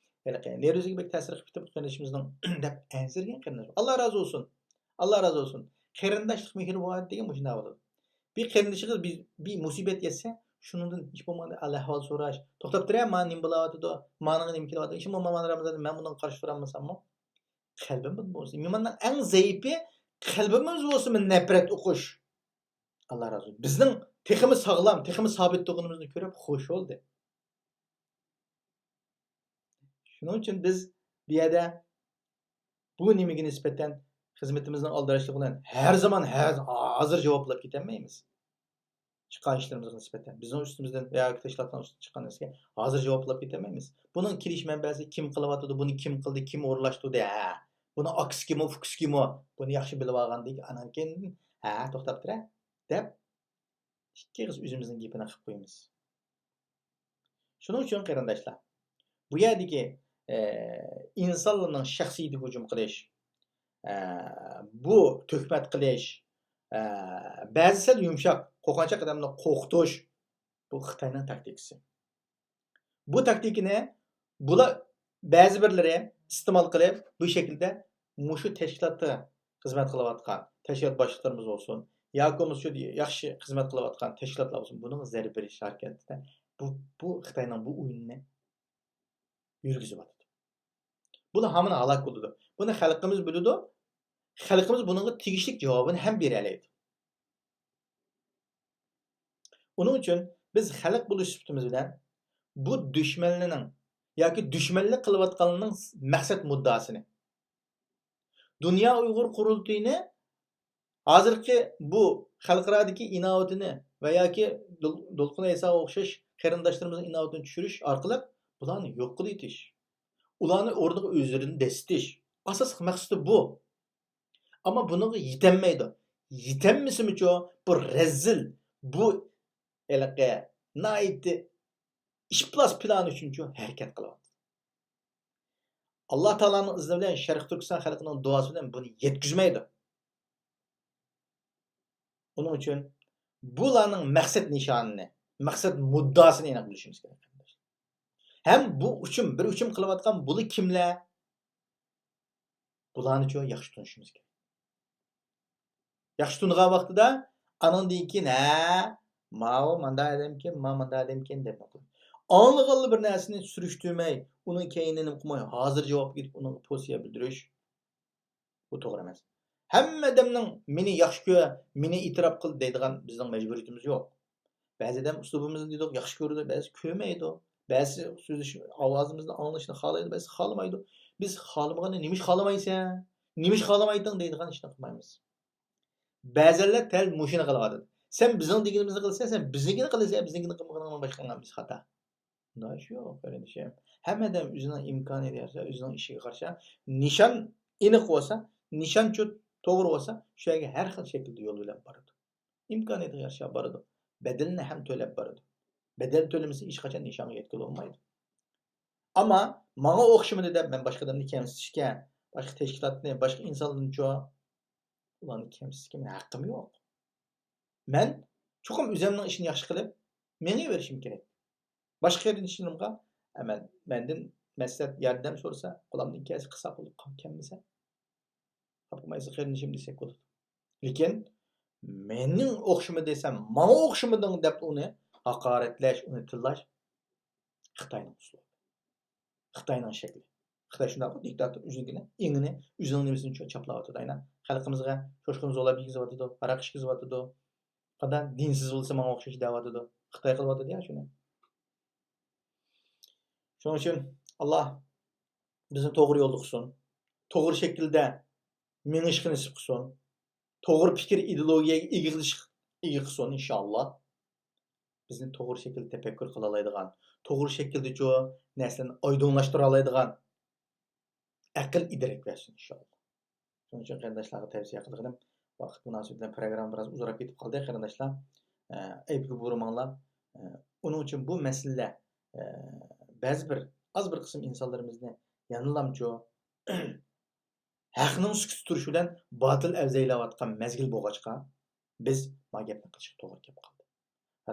ھېلىقى نېرۋىسىغا بەك تەسىر قىلىپ كېتىپ، قېرىندىشىمىزنىڭ دەپ ئەنسىرىگەن قېرىنداش. ئاللا رازى بولسۇن. ئاللا رازى بولسۇن. قېرىنداشلىق مېھرى بار دېگەن مۇشۇنداق بولىدۇ. بىر قېرىندىشىڭىز بىر، بىر مۇسىبەت يەتسە، شۇنىڭدىن ھېچ بولمىغاندا ھال-ئەھۋال سوراش. توختاپ تۇرە، مانا نېمە بولۇۋاتىدۇ؟ مانىڭغا نېمە كېلىۋاتىدۇ؟ ھېچ بولمىغاندا رامىزاندا مەن بۇنىڭغا قارشى تۇرالمىساممۇ؟ قەلبىمىز بولسۇن. مۇسۇلماننىڭ ئەڭ زەئىپى قەلبىمىز بولسىمۇ نەپرەت ئوقۇش. ئاللا رازى بولسۇن. بىزنىڭ تېخىمۇ ساغلام، تېخىمۇ سابىت تۇرغىنىمىزنى كۆرۈپ خوش بولدى. شۇنىڭ ئۈچۈن بىز بۇ يەردە بۇ نېمىگە نىسبەتەن خىزمىتىمىزنىڭ ئالدىراشلىقى بىلەن ھەر زامان، ھەر، ھازىر جاۋابلاپ كېتەلمەيمىز. چىققان ئىشلىرىمىزغا نىسبەتەن، بىزنىڭ ئۈستىمىزدىن ياكى تەشكىلاتنىڭ ئۈستىدىن چىققان نەرسىگە ھازىر جاۋابلاپ كېتەلمەيمىز. بۇنىڭ كېلىش مەنبەسى كىم قىلىۋاتىدۇ، بۇنى كىم قىلدى، كىم ئورۇنلاشتۇردى، ھە، بۇنىڭ ئاكىسى كىمۇ، ئۇكىسى كىمۇ، بۇنى ياخشى بىلىۋالغاندىن كېيىن، ئانان كېيىن، ھە، توختاپ تۇرە، دەپ، ئىككى ئېغىز ئۆزىمىزنىڭ گېپىنى قىلىپ قويىمىز. شۇنىڭ ئۈچۈن قېرىنداشلار، بۇ يەردىكى، ئە، ئىنسانلارنىڭ شەخسىيىتىگە ھۇجۇم قىلىش، ئە، بۇ تۆھمەت قىلىش، ئە، بەزى سەل يۇمشاق، قورقۇنچاق ئادەمنى قورقۇتۇش، بۇ خىتاينىڭ تاكتىكىسى. بۇ تاكتىكىنى بۇلار بەزى بىرلىرى ئىستېمال قىلىپ، بۇ شەكىلدە مۇشۇ تەشكىلاتتا خىزمەت قىلىۋاتقان تەشكىلات باشلىقلىرىمىز بولسۇن، ياكى بولمىسا شۇ ياخشى خىزمەت قىلىۋاتقان تەشكىلاتلار بولسۇن، بۇنىڭغا زەربە بېرىش ھەرىكىتىدە بۇ، بۇ خىتاينىڭ بۇ ئويۇنىنى يۈرگۈزۈۋاتىدۇ. بۇلار ھامان ھالاك بولىدۇ. بۇنى خەلقىمىز بىلىدۇ. خەلقىمىز بۇنىڭغا تېگىشلىك جاۋابىنى ھەم بېرەلەيدۇ. ئۇنىڭ ئۈچۈن بىز خەلق بولۇش سۈپىتىمىز بىلەن بۇ دۈشمەنلىنىڭ ياكى دۈشمەنلىك قىلىۋاتقانلىرىنىڭ مەقسەت مۇددىئاسىنى، دۇنيا ئۇيغۇر قۇرۇلتىيىنى ھازىرقى بۇ خەلقئارادىكى ئىناۋىتىنى ۋە ياكى دول-، دولقۇن ئەيساغا ئوخشاش قېرىنداشلىرىمىزنىڭ ئىناۋىتىنى چۈشۈرۈش ئارقىلىق بۇلارنى يوق قىلىۋېتىش، ئۇلارنى ئورنىغا ئۆزلىرىنى دەسسىتىش. ئاساسلىق مەقسىتى بۇ. ئەمما بۇنىڭغا يېتەلمەيدۇ. يېتەلمىسىمۇچۇ، بۇ رەزىل، بۇ ھېلىقى ناھايىتى ئىپلاس پىلانى ئۈچۈنچۇ ھەرىكەت قىلىۋاتىدۇ. ئاللا تائالانىڭ ئىزنى بىلەن، شەرقىي تۈركىستان خەلقىنىڭ دۇئاسى بىلەن بۇنى يەتكۈزمەيدۇ. ئۇنىڭ ئۈچۈن بۇلارنىڭ مەقسەت نىشانىنى، مەقسەت مۇددىئاسىنى ئېنىق بىلىشىمىز كېرەك، قېرىنداشلار. ھەم بۇ ئۇچۇم، بىر ئۇچۇم قىلىۋاتقان بۇلار كىملەر؟ بۇلارنىچۇ ياخشى تونۇشىمىز كېرەك. ياخشى تونۇغان ۋاقتىدا ئانىڭدىن كېيىن، ھە، ماۋۇ مانداق ئادەمكەن، ما مانداق ئادەمكەن دەپ نېمە قىلىدۇ. ئاڭلىغانلا بىر نەرسىنى سۈرۈشتۈرمەي، ئۇنىڭ كەينىنى نېمە قىلماي، ھازىر جاۋاب كېتىپ ئۇنىڭغا پوزىتسىيە بىلدۈرۈش، بۇ توغرا ئەمەس. ھەممە ئادەمنىڭ مېنى ياخشى كۆر، مېنى ئېتىراپ قىل دەيدىغان بىزنىڭ مەجبۇرىيىتىمىز يوق. بەزى ئادەم ئۇسلۇبىمىزنى دېدۇق، ياخشى كۆرىدۇ، بەزىسى كۆرمەيدۇ. بەزىسى سۆزلىشىش، ئاۋازىمىزنى ئاڭلىشىنى خالايدۇ، بەزىسى خالىمايدۇ. بىز خالىمىغاننى نېمىش خالىمايسەن؟ نېمىش خالىمايتتىڭ دەيدىغان ئىشنى قىلمايمىز. بەزەنلەر دەل مۇشۇنى قىلىۋاتىدۇ. سەن بىزنىڭ دېگىنىمىزنى قىلىسەن، سەن بىزنىڭكىنى قىلىسەن، بىزنىڭكىنى قىلمىغىنىڭدىن باشقا قىلغان بىز خاتا. ئۇنداق ئىش يوق، قېرىندىشىم. ھەممە ئادەم ئۆزىنىڭ ئىمكانىيىتى يارىشا، ئۆزىنىڭ ئىشىگە قارىشا، نىشان ئېنىق بولسا، نىشانچۇ توغرا بولسا، شۇ يەرگە ھەر خىل شەكىلدە يول بىلەن بارىدۇ. ئىمكانىيىتىگە يارىشا بارىدۇ. بەدىلىنى ھەم تۆلەپ بارىدۇ. بەدەل تۆلىمىسە، ھېچقاچان نىشانغا يەتكىلى بولمايدۇ. ئەمما ماڭا ئوخشىمىدى دەپ مەن باشقا ئادەمنى كەمسىتىشكە، باشقا تەشكىلاتنى، باشقا ئىنسانلارنىچۇ، ئۇلارنى كەمسىتىشكە مېنىڭ ھەققىم يوق. مەن چوقۇم ئۆزۈمنىڭ ئىشىنى ياخشى قىلىپ، مېڭىۋېرىشىم كېرەك. باشقا قېرىندىشلىرىمغا، ئە، مەن، مەندىن مەسلىھەت، ياردەم سورىسا، قولۇمدىن كەلسە قىلساق بولىدۇ، كەلمىسە، خاپا بولمايسىز قېرىندىشىم دېسەك بولىدۇ. لېكىن مېنىڭ ئوخشىمىدى دېسەم، ماڭا ئوخشىمىدىڭ دەپ ئۇنى ھاقارەتلەش، ئۇنى تىللاش خىتاينىڭ ئۇسلۇبى. خىتاينىڭ شەكلى. خىتاي شۇنداققۇ، دىكتاتور، ئۆزىنىڭكىنى، ئېڭىنى، ئۆزىنىڭ نېمىسىنى چاپلاۋاتىدۇ، ئاينا. خەلقىمىزگە چوشقىنى زورلاپ يېگۈزۈۋاتىدۇ، ھاراق ئىچكۈزۈۋاتىدۇ. قانداق دىنسىز بولسا ماڭا ئوخشاش دەۋاتىدۇ. خىتاي قىلىۋاتىدۇ يا شۇنى. شۇنىڭ ئۈچۈن ئاللا بىزنى توغرا يولدا قىلسۇن. توغرا شەكىلدە مېڭىشقا نېسىپ قىلسۇن. توغرا پىكىر، ئىدېئولوگىيەگە ئىگە قىلىش، ئىگە قىلسۇن، ئىنشائاللا. بىزنى توغرا شەكىلدە تەپەككۇر قىلالايدىغان، توغرا شەكىلدىچۇ نەرسىلەرنى ئايدىڭلاشتۇرالايدىغان ئەقىل ئىدراك بەرسۇن، ئىنشائاللا. شۇنىڭ ئۈچۈن قېرىنداشلارغا تەۋسىيە قىلغىنىم، ۋاقىت مۇناسىۋىتى بىلەن پروگرامما بىراز ئۇزىراپ كېتىپ قالدى، قېرىنداشلار. ئە، ئەيىبكە بۇرىماڭلار. ئە، ئۇنىڭ ئۈچۈن بۇ مەسىلىلەر، ئە، بەزى بىر، ئاز بىر قىسىم ئىنسانلىرىمىزنى يەنىلامچۇ ھەقنىڭ سۈكۈتتە تۇرۇشى بىلەن باتىل ئەۋزەيلەۋاتقان مەزگىل بولغاچقا، بىز ما گەپنى قىلىشقا توغرا كەپ قالدى.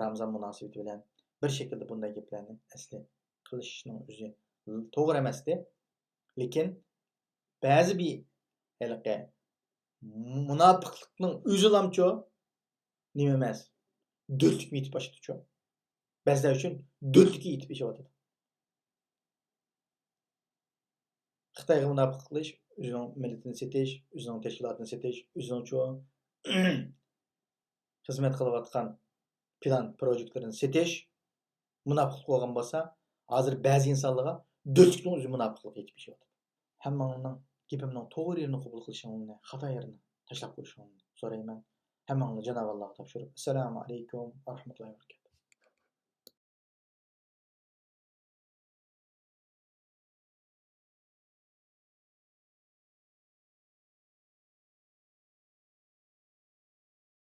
رامىزان مۇناسىۋىتى بىلەن بىر شەكىلدە بۇنداق گەپلەرنى ئەسلى قىلىشنىڭ ئۆزى توغرا ئەمەستى. لېكىن بەزى بىر ھېلىقى مۇناپىقلىقنىڭ ئۆزىلامچۇ نېمە ئەمەس، دۆتلۈكمۇ يېتىپ ئاشىدىچۇ. بەزىلەر ئۈچۈن دۆتلۈكى يېتىپ ئېشىۋاتىدۇ. خىتايغا مۇناپىقلىق قىلىش، ئۆزىنىڭ مىللىتىنى سېتىش، ئۆزىنىڭ تەشكىلاتىنى سېتىش، ئۆزىنىڭچۇ خىزمەت قىلىۋاتقان پىلان پروژېكتلىرىنى سېتىش مۇناپىقلىق بولغان بولسا، ھازىر بەزى ئىنسانلارغا دۆتلۈكنىڭ ئۆزى مۇناپىقلىق يېتىپ ئېشىۋاتىدۇ. ھەممىڭلارنىڭ گېپىمنىڭ توغرا يېرىنى قوبۇل قىلىشىڭلارنى، خاتا يېرىنى تاشلاپ قويۇشۇڭلارنى سورايمەن. ھەممىڭلارنى جانابى ئاللاغا تاپشۇرۇپ، ئەسسالامۇ ئەلەيكۇم ۋە رەھمەتۇللاھى ۋە بەرىكاتۇھ.